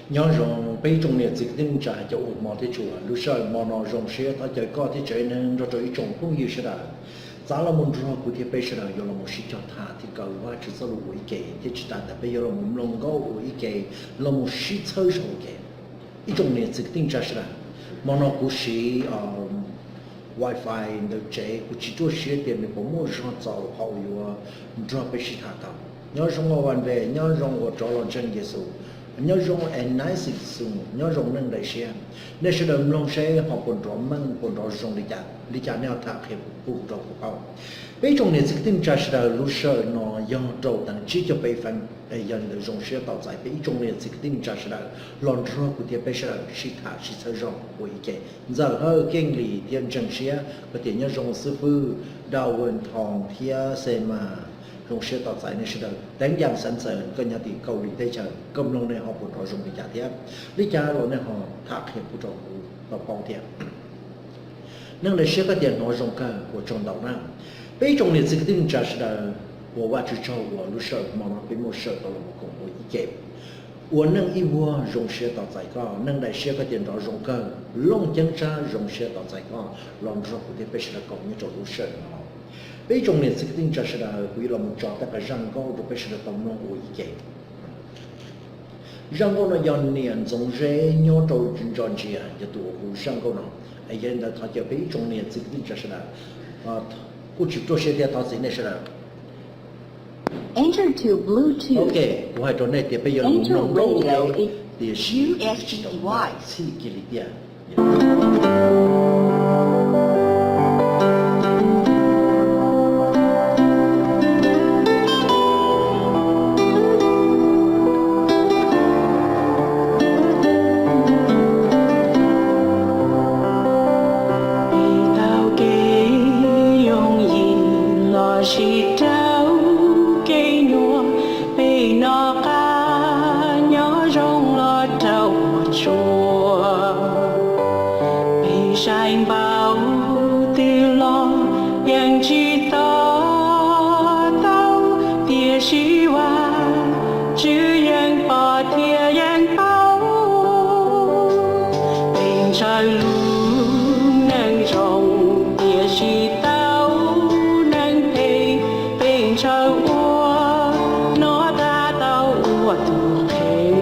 Nyob zoo peb ib tsoom niam txiv kwv tij neej tsa cov uas hmov thiab tshua, lub sij hawm hmo no zoo siab thov caw koj thiab tsev neeg nrog rau ib tsoom phooj ywg sawv daws txav los mus nrog kuv thiab peb sawv daws yuav los mus sib cog tham thiab kawm Vajtswv txoj lus ua ib ke, thiab tsis tas ntawd peb yuav los mus mloog nkauj ua ib ke, los mus sib txhawb zog ua ke. Ib tsoom niam txiv kwv tij neej tsa sawv daws, hmo no kuv siv wifi ntawm tsev, kuv tsis ruaj siab tias nws puas muaj zog txaus qhov uas yuav nrog peb sib tham tau. Nyob zoo ua Van Ve, nyob zoo ua rov los ntseeg Yexus, nyob zoo Anisis Xoo, nyob zoo Neej Daim Siab. Nej sawv daws mloog seb ho puas nrov meej puas nrov zoo li cas, li cas nej ho tham qhia pub rau kuv paub. Peb ib tsoom niam txiv kwv tij neej tsa sawv daws, lub sij hawm no yog rau teev tsib caug peb feeb, yog li ntawd zoo siab tos txais peb ib tsoom niam txiv kwv tij neej tsa sawv daws los nrog kuv thiab peb sawv daws sib tham sib txhawb zog ua ib ke. Ntxawm Hawj, Keej Lis thiab ntseeg siab koj tias nyob zoo xib fwb Dau Wen Thoo thiab Xema, zoo siab tos txais nej sawv daws. Teev Yas Xav Ntxawm koj nyob tim Kaus Lim teb chaws, koj mloog nej ho puas nrov zoo li cas thiab, li cas los nej ho tham qhia pub rau kuv tau paub thiab. Neej Daim Siab koj tias hnov zoo kawg, ua tsaug ntau na. Peb ib tsoom niam txiv kwv tij neej tsa sawv daws uas Vajtswv tsaug uas lub sij hawm hmo no peb muaj sij hawm tau los mus koom ua ib ke ua neej ib vuag, zoo siab tos txais koj. Neej Daim Siab koj tias nrov zoo kawg, Looj Ceeb Tsab zoo siab tos txais koj los nrog kuv thiab peb sawv daws koom nyob rau lub sij hawm no. Peb ib tsoom niam txiv kwv tij neej tsa sawv daws, kuv yuav los mus tso tej zaj nkauj rau peb sawv daws tau mloog ua ib ke. Zaj nkauj no yog niam Ntxoov Zeb nyob rau Ntso Ntsia yog tus uas hu zaj nkauj no. Yog li ntawd thov caw peb ib tsoom niam txiv kwv tij neej tsa sawv daws, kuj tsis ruaj siab thiab thov txim nej sawv daws. Ok, kuv hais rau nej tias peb yuav los mloog nkauj, tiam sis tsis tau txhij kiag li tiag. Peb tau kev yooj yim los sis raug kev nyuaj, peb noj qab nyob zoo los raug puas tsuaj. Peb saib npaum twg los yeej tsis to taub, tiam sis Vajtswv yeej pom thiab yeej paub. Peb ntshaw lub neej zoo, tiam sis tau neeg phem, peb ntshaw ua noj tag tau ua tus qhev.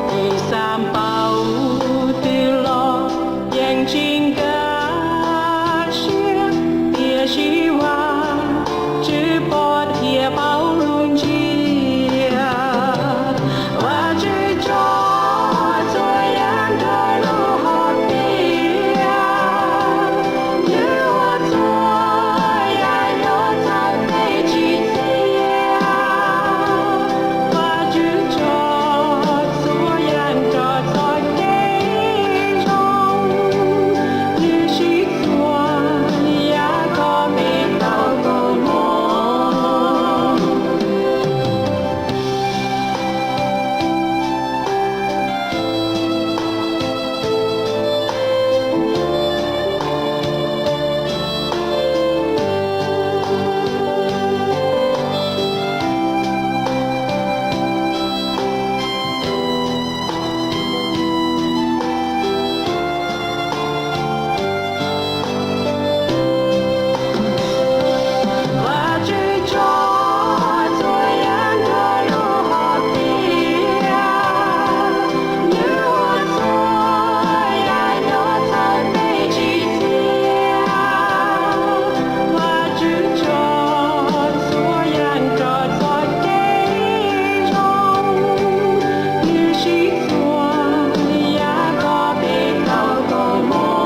Peb xav npaum twg los yeej tsis nkag siab, tiam sis Vajtswv pom thiab paub lub ntsiab. Vajtswv tso txhua yam nrog lub hom phiaj, nws ua txhua yam yuav txawj peb tsis txiav. Vajtswv tso txhua yam nrog txoj kev zoo, nws siv txhua yam kom peb tau koob hmoov. Nws siv txhua yam kom peb tau koob hmoov.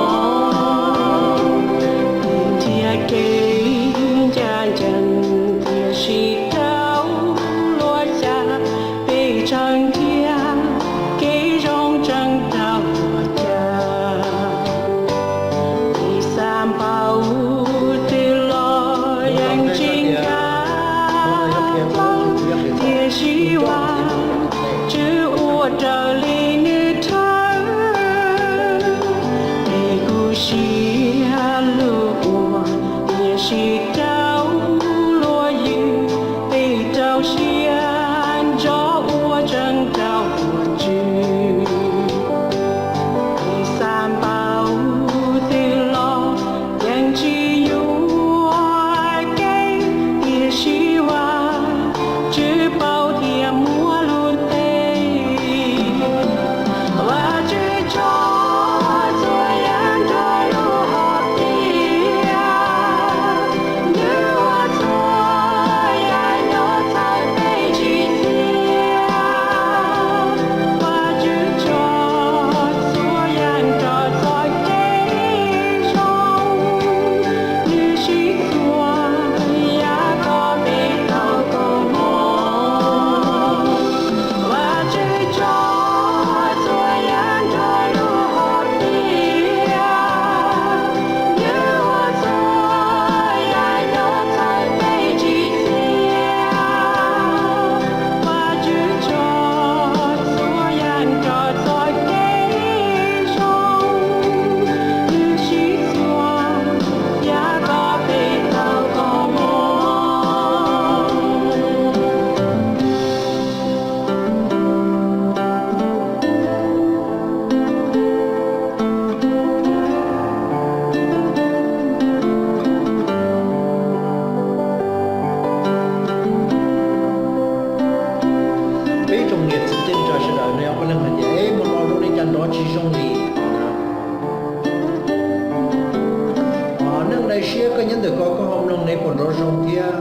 Peb nrhiav kev ncaj ncees, tiam sis raug luag xyav. Peb tseem nrhiav kev zoo tseem raug luag xyav. Peb xav npaum twg los yeej tsis nkag plaub, tiam sis Vajtswv ua raws li nws thawj. Peb kub siab lug ua, tiam sis raug luag ywg. Peb rau siab ntso ua tseem Niam txiv kwv tij neej tsa sawv daws, nej ob peb leeg hais tias, es mus no zoo li cas nrov tsis zoo li. Neej daim siab koj nyob ntawm ko, koj ho mloog ne puas nrov zoo thiab?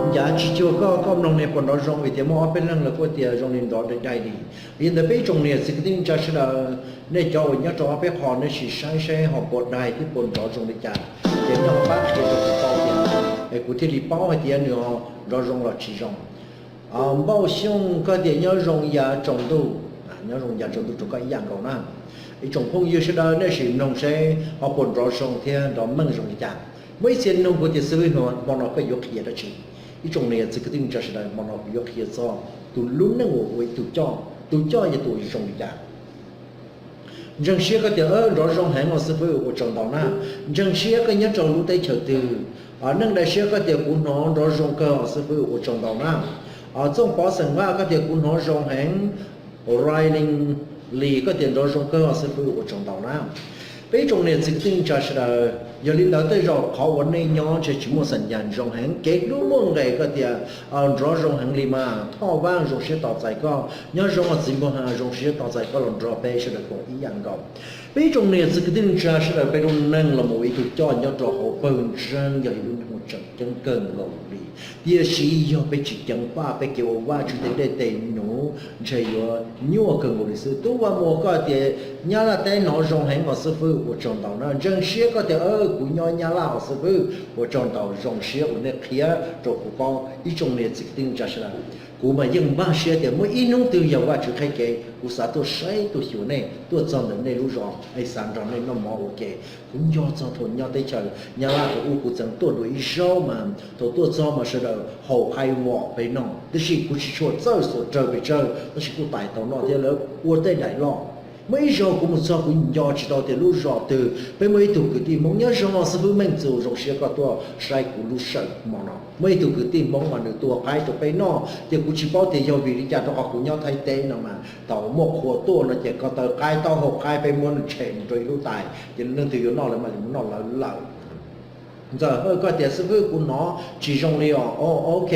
Ncav tsis cuag koj, koj mloog ne puas nrov zoo? Vim tias muaj ob peb leeg lawv kuj tias zoo li nrov dai dai li. Yog li ntawd peb ib tsoom niam txiv kwv tij neej tsa sawv daws, nej cov uas nyob rau ob peb qho nej sim saib saib ho puas dai thiab puas nrov zoo li cas, ces nej ho pab qhia rau kuv tau tias, es kuv thiaj li paub hais tias nws nrov zoo los tsis zoo. Npauj Xyooj, koj tias nyob zoo yav tsaus ntuj, nyob zoo yav tsaus ntuj rau koj ib yam nkaus na. Ib tsoom phooj ywg sawv daws nej sim mloog seb ho puas nrov zoo thiab nrov meej zoo li cas. Muaj ib txhia nug kuv tias xib fwb, hmo no koj yuav qhia dab tsi? Ib tsoom niam txiv kwv tij neej tsa sawv daws, hmo no kuv yuav qhia txog tus lub neej uas ua ib tug coj, tus coj yog tus zoo li cas. Ntseeg siab koj tias nrov zoo heev os xib fwb, ua tsaug ntau na. Ntseeg siab koj nyob rau lub teb chaws twg? Neej daim siab koj tias kuv hnov nrov zoo kawg os xib fwb, ua tsaug ntau na. Txooj Pov xeem Vaj koj tias kuv hnov zoo heev. Riley Lee koj tias nrov zoo kawg os xib fwb, ua tsaug ntau na. Peb ib tsoom niam txiv kwv tij neej tsa sawv daws, yog li ntawd tej zaum qhov uas nej nyob ntshe tsis muaj xam nyas zoo heev, kev hlub muaj nqis koj tias nrov zoo heev li mas. Thoj Vaj zoo siab tos txais koj, nyob zoo os txiv npawg ha, zoo siab tos txais koj los nrog peb sawv daws koom ib yam nkaus. Peb ib tsoom niam txiv kwv tij neej tsa sawv daws, peb lub neej los mus ua ib tug coj nyob rau hauv pawg ntseeg yog ib lub neej uas tseem ceeb kawg nkaus li. Tiam sis yog peb tsis ceev faj peb kev ua Vajtswv tej dej tej num, ntshe yuav nyuaj kawg nkaus li xwb. Tub Vaj Muas koj tias Nyab Laj teb hnov zoo heev os xib fwb, ua tsaug ntau na. Ntseeg siab koj tias kuv nyob Nyab Laj os xib fwb, ua tsaug ntau, zoo siab uas nej qhia rau kuv paub ib tsoom niam txiv kwv tij neej tsa sawv daws. Kuv mas yeej npaj siab tias muaj ib hnub twg yog Vajtswv qheb kev kuv xav tuaj saib tuaj xyuas nej, tuaj txog ntawm nej lub zos es xav nrog nej noj mov ua ke. Kuv nco txog thaum nyob teb chaws Nyab Laj thaum ub kuv txeev tuaj dua ib zaug mas thaum tuaj txog mas sawv daws haus qaib vom peb noj, tab sis kuv tsis tshua txawj xuas rawg pes tsawg, tab sis kuj tais tau noj thiab lawv ua tej daim loj. Muaj ib zaug kuv mus txog kuv nco tsis tau tias lub zos twg peb muaj ib tug kwv tij Hmoob, nyob zoo xib fwb Meej Txus, zoo siab koj tuaj saib kuv lub sij hawm hmo no. Muaj ib tug kwv tij Hmoob mas nws tua qaib rau peb noj, ces kuv tsis paub tias yog vim li cas rau qhov kuv nyob Thaib teb no mas thaum muaj qhua tuaj no ces ko taw qaib, taub hau qaib peb muab nws tshem mus rau ib lub tais, ces leej twg yuav noj lawm mas mus noj lawv lawm. Ntxawm Hawj koj tias xib fwb kuv hnov tsis zoo li os. Ok,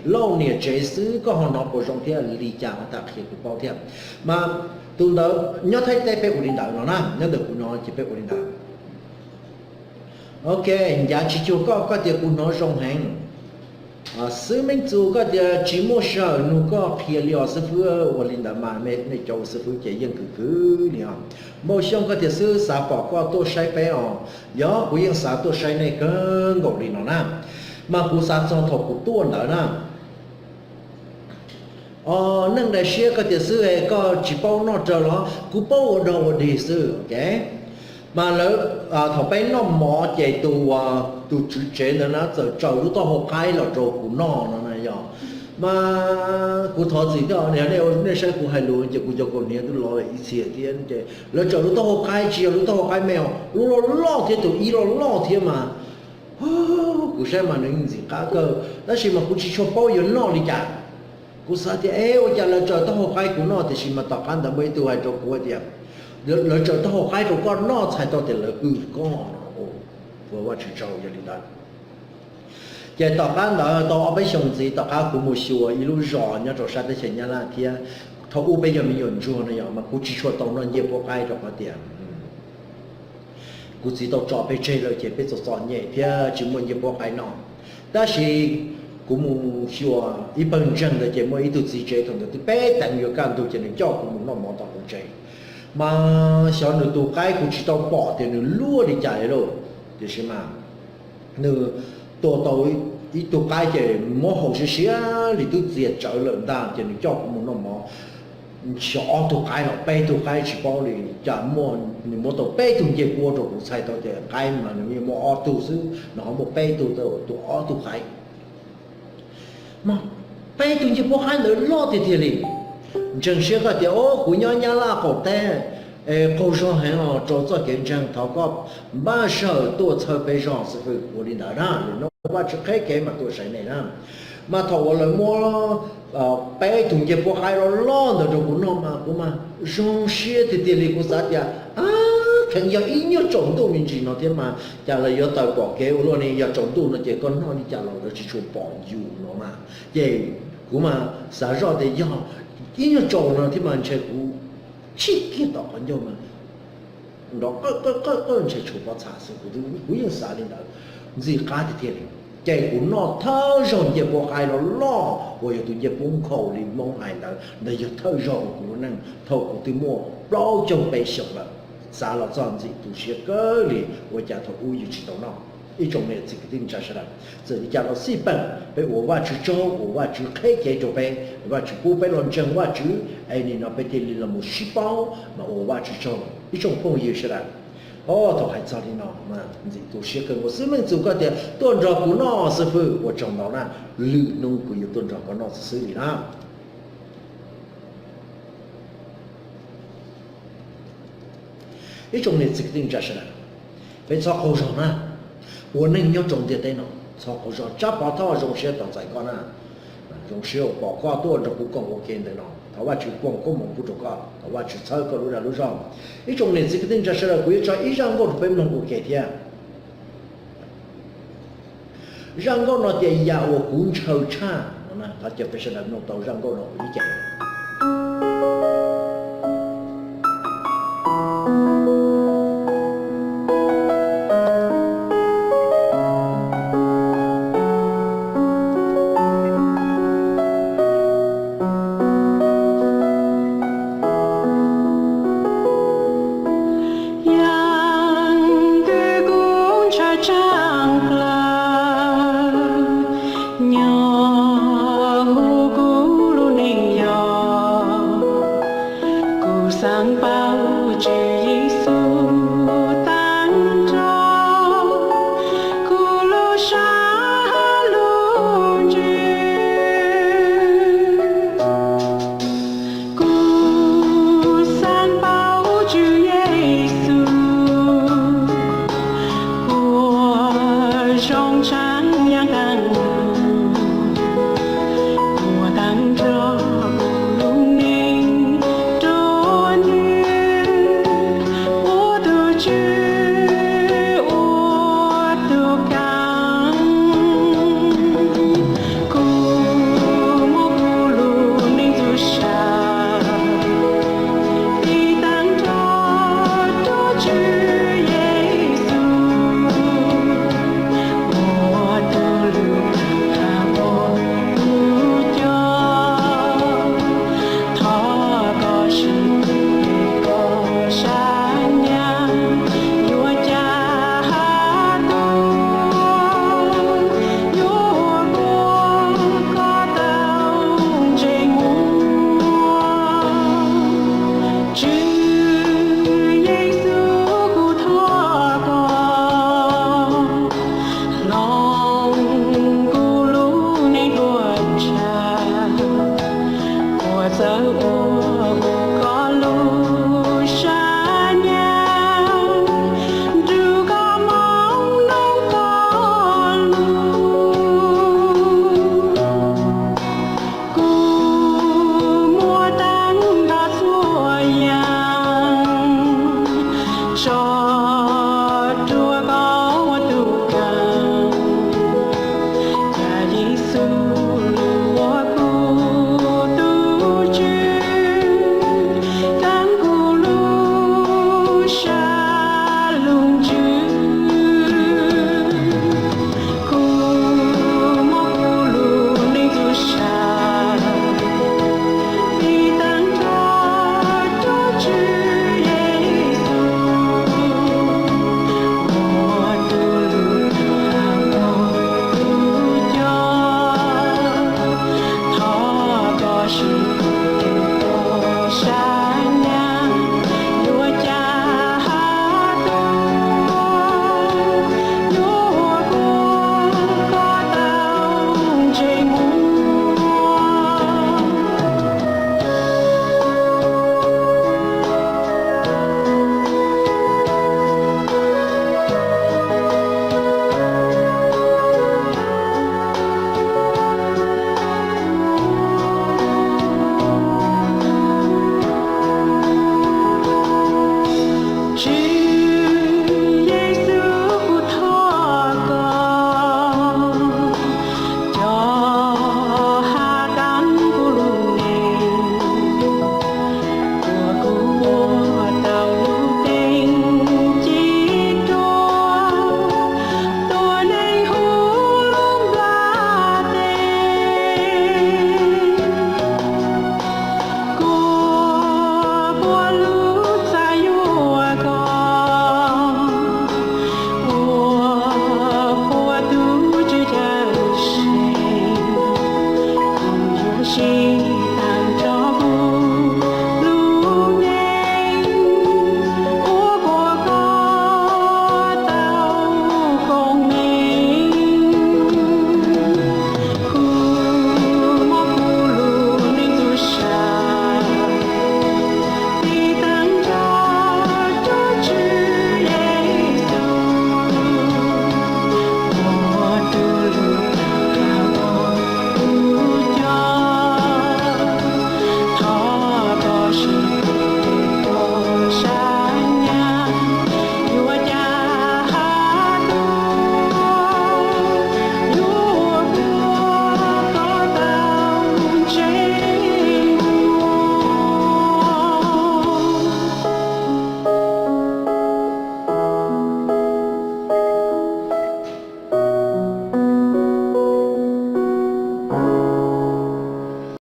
Lauj niam tsev xwb koj ho hnov puas zoo thiab li cas ho tau qhia kuv paub thiab. Mas tus ntawd nyob Thaib teb peb ua li ntawd no na, nyob ntawm kuv no ces peb ua li ntawd. Ok, Ncav Tsis Cuag koj, koj tias kuv hnov zoo heev. Xib Meej Txus koj tias tsis muaj sij hawm nug koj qhia li os xib fwb, ua li ntawd mas nej cov ua xib fwb ces yeej khwv khwv li os. Npauj Xyooj koj tias xib fwb xav pom koj tuaj saib peb os. Yog kuv yeej xav tuaj saib nej kawg nkaus li no na, mas kuv xav txog thaum kuv tuaj ntawd na. Neej Dai Siab koj tias xib fwb koj tsis paub noj rawg los? Kuv paub ua dog ua dig xwb, ok. Mas lawv, thaum peb noj mov ces tus, tus tswv tsev ntawd na txawm tsaws lub taub hau qaib los rau kuv noj no na yog. Mas kuv thov txim thiab, nej saib kuv hais lus ces kuv cov kaus hniav twb lov ib txhia thiab ces lawv tsaws lub taub hau qaib, tsis yog lub taub hau qaib me os, lub loj loj thiab tus ib loj loj thiab mas kuv saib mas nws yeej ntxim qab kawg, tab sis mas kuv tsis tshua paub yuav noj li cas. Kuv xav tias es ua cas lawv tsaws taub hau qaib kuv noj, tiam sis mas tom qab ntawd muaj ib tug hais rau kuv tias lawv tsaws taub hau qaib rau koj noj txhais tau tias lawv pw koj no. Ua Vajtswv tsaug yog li ntawd. Ces tom qab ntawd tau ob peb xyoos ntxiv tom qab kuv mus xyuas ib lub zos nyob rau sab teb chaws Nyab Laj thiab. Thaum ub peb yog me nyuam ntsuag no yog mas kuv tsis tshua tau noj ncej puab qaib rau qhov tias kuv txiv tau tso peb tseg lawm ces peb txom txom nyem thiab tsis muaj ncej puab qaib noj. Tab sis kuv mus xyuas ib pawg ntseeg ntawd ces muaj ib tug txiv tsev thaum ntawd twb peb teev yuav kaj ntug ces nws coj kuv mus noj mov tom hauv tsev. Mas xyov nws tus qaib kuv tsis tau pom tias nws luaj li cas li lauj, tiam sis mas nws tua tau ib tug qaib ces muab hau siab siab li twb txias tsawv lawm ntag ces nws coj kuv mus noj mov. Xyov ob tug qaib los peb tug qaib tsis paub li cas muaj, nws muab tau peb tug ncej puab rau kuv txhais tau tias qaib mas nws yeej muaj ob tug xwb, nws ho muaj peb tug, tus ob tug qaib. Mas peb tug ncej puab qaib ntawd loj tiag tiag li. Ntseeg siab koj tias o kuv nyob Nyab Laj qaum teb, qaug zog heev os rau txoj kev ntseeg, thov koj npaj sij hawm tuaj txhawb peb zog xib fwb. Ua li ntawd na, lwm hnub Vajtswv qheb kev mas tuaj saib nej na. Mas thaum uas lawv muab peb tug ncej puab qaib loj loj ntawd rau kuv noj mas kuv mas zoo siab tiag tiag li, kuv xav tias a, kheev yog ib nyuag tsaus ntuj me ntsis no thiab mas cas lawv yuav tawm pom kev ua luaj li, yog tsaus ntuj no ces koj noj li cas los lawv tsis tshua pom yus no mas. Ces kuv mas xav zoj tias yog Ib nyuag tsaus no thiab mas ntshe kuv tsim kiag tom qhov ncauj mas nrov qawj qawj qawj qawj ntshe tshuav pob txha xwb, kuv yeej xav li ntawd ntxim qab tiag tiag li. Ces kuv noj thawj zaug ncej puab qaib loj loj uas yog tus ncej puab nkhaus li Hmoob hais ntawd, ntawd yog thawj zaug kuv lub neej thaum kuv twb muaj plaub caug peb xyoos lawm. Xav los txog ntxim tu siab kawg li, ua cas thaum ub yus tsis tau noj. Ib tsoom niam txiv kwv tij neej tsa sawv daws, txawm li cas los xij peem peb ua Vajtswv tsaug uas Vajtswv qheb kev rau peb, Vajtswv pub peb los ntseeg Vajtswv es nim no peb thiaj li los mus sib paub mas ua Vajtswv tsaug ib tsoom phooj ywg sawv daws. Thaum hais txog li no mas ntxim tu siab kawg nkaus xwb, leej twg koj tias tuaj nrog kuv noj xwb fwj, ua tsaug ntau na, lwm hnub kuv yuav tuaj nrog koj noj xwb xwb li na. Ib tsoom niam txiv kwv tij neej tsa sawv daws, peb txhob qaug zog na. Ua neej nyob rau ntiaj teb no txhob qaug zog, Tsab Pov Thoj zoo siab tos txais koj na. Zoo siab uas pom koj tuaj nrog kuv koom ua ke ntawm no, thov Vajtswv foom koob hmoov pub rau koj, thov Vajtswv txhawb koj lub dag lub zog. Ib tsoom niam txiv kwv tij neej tsa sawv daws, kuv yuav tso ib zaj nkauj rau peb mloog ua ke thiab. Zaj nkauj no tias yam uas kuv ntshaw tshaj no, thov caw peb sawv daws mloog tau zaj nkauj no ua ib ce. Yam twg kuv ntshaw tshaj plaws, nyob hauv kuv lub neej yog kuv xaav paub tswv